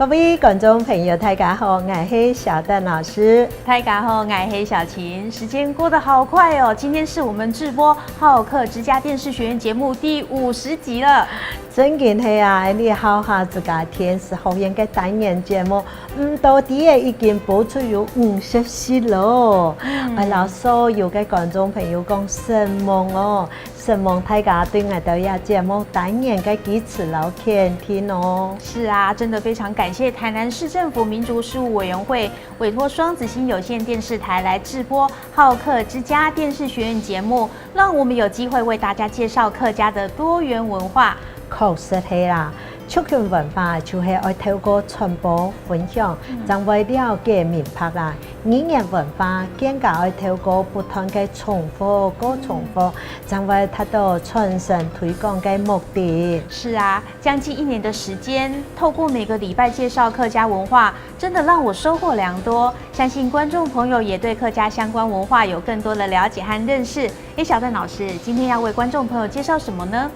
各位觀眾朋友，大家好，𠊎係小鄧老師。大家好，𠊎係小琴。時間過得好快哦，今天是我們製播《好客之家電視學院》節目第50集了。真緊係啊，你好客之家電視學院个單元節目，毋多佇个已經播出有50集囉。愛老所有个觀眾朋友講承蒙哦，承蒙大家對𠊎兜這節目單元个支持摎肯定哦。是啊，真的非常感謝台南市政府民族事務委員會委託雙子星有線電視台來製播《好客之家電視學院》節目，讓我們有機會為大家介紹客家的多元文化。確實係啦，族群文化就係愛透過傳播分享，才會了解明白啦。語言文化更加愛透過不斷个重複、閣重複，才會達到傳承推廣个目的。是啊，將近一年的時間，透過每個禮拜介紹客家文化，真的讓我收穫良多。相信觀眾朋友也對客家相關文化有更多的了解和認識。哎，小鄧老師，今天要為觀眾朋友介紹什麼呢？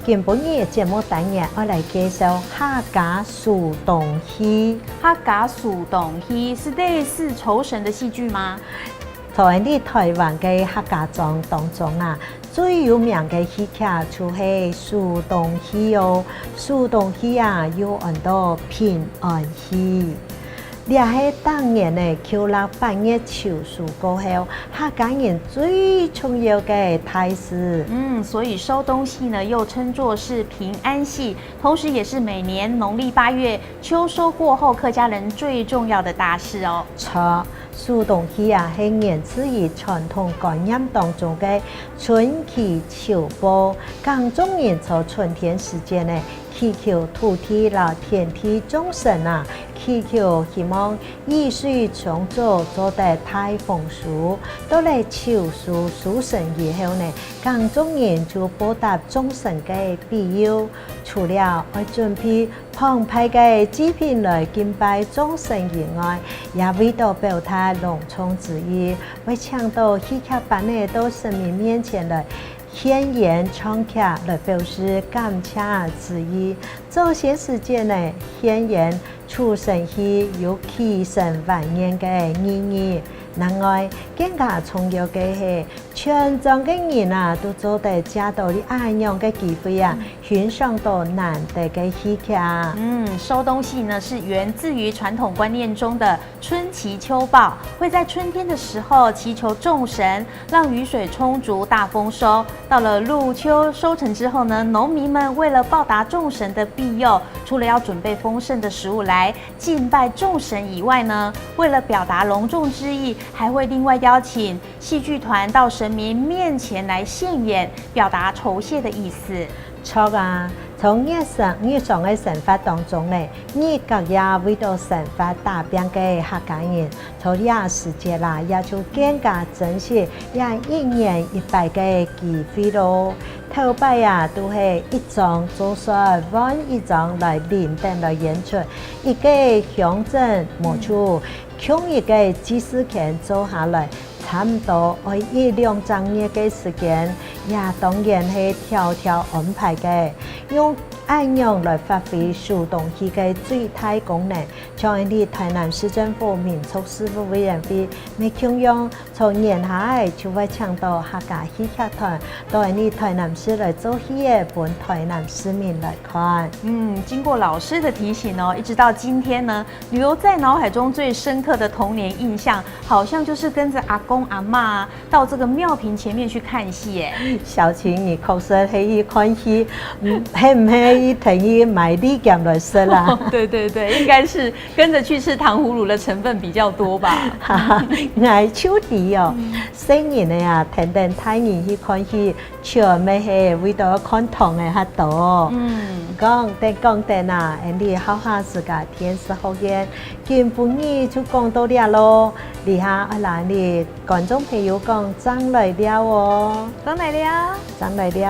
今晡日節目單元，我來介紹客家收冬戲。客家收冬戲是類似酬神的戲劇嗎？在你台灣个客家莊當中啊，最有名个戲劇就係收冬戲哦。收冬戲啊，有很多平安戲。這係當年的秋臘8月秋收過後，客家人最重要个大事。嗯，所以收冬戲呢，又稱作是平安戲，同時也是每年農曆8月秋收過後，客家人最重要的大事哦。錯，收冬戲啊，係源自於傳統觀念當中个春祈秋報，耕種人在春天時節呢，祈求土地啦、天地眾神啊，祈求希望雨水充足，做得大豐收。到了秋收收成以後呢，耕種人就報答眾神个庇佑，除了愛準備澎湃个祭品來敬拜眾神以外，也為著表達隆重之意，會請到戲劇班的到神明面前來獻演唱劇來表示感謝之意。早先時間呢，獻演酬神戲有祈神還願个意義。另外，更加重要个係，全莊个人啊，都做得藉著這樣个機會啊，欣賞到難得个戲劇。嗯，收冬戲呢是源自於傳統觀念中的春祈秋報，會在春天的時候祈求眾神，讓雨水充足，大豐收。到了入秋收成之後呢，農民們為了報答眾神的庇佑，除了要準備豐盛的食物來敬拜眾神以外呢，為了表達隆重之意，還會另外邀請戲劇團到神明面前來獻演，表達酬謝的意思。錯啊！從日常日常个生活當中呢，日各也為著生活打拼个客家人，在這時節啦，也就更加珍惜這一年一擺个機會囉。頭擺啊，都係一莊做煞換一莊來輪班來演出，一個鄉鎮無錯，共一個祭祀坑做下來，差毋多愛一兩晝夜个時間，也當然係條條安排个，用按樣來發揮收冬戲个最大功能。像佇台南市政府民族事務委員會，每慶樣從年下就會請到客家戲劇團到佇台南市來做戲个，分台南市民來看。嗯，經過老師的提醒哦，一直到今天呢，留在腦海中最深刻的童年印象，好像就是跟着阿公阿嬤到這個廟坪前面去看戲。哎，小琴，你確實係去看戲，係毋係去聽伊賣米鹹來食啦？對對對，應該是跟着去吃糖葫蘆的成分比較多吧。哈哈，𠊎記得哦，細人的啊，聽聽大人去看戲，全咪係為著看糖个較多。講得講得啊，你好客之家電視學院，今晡日就講到這囉，底下愛來你觀眾朋友講，正來尞哦，正來尞，正來尞。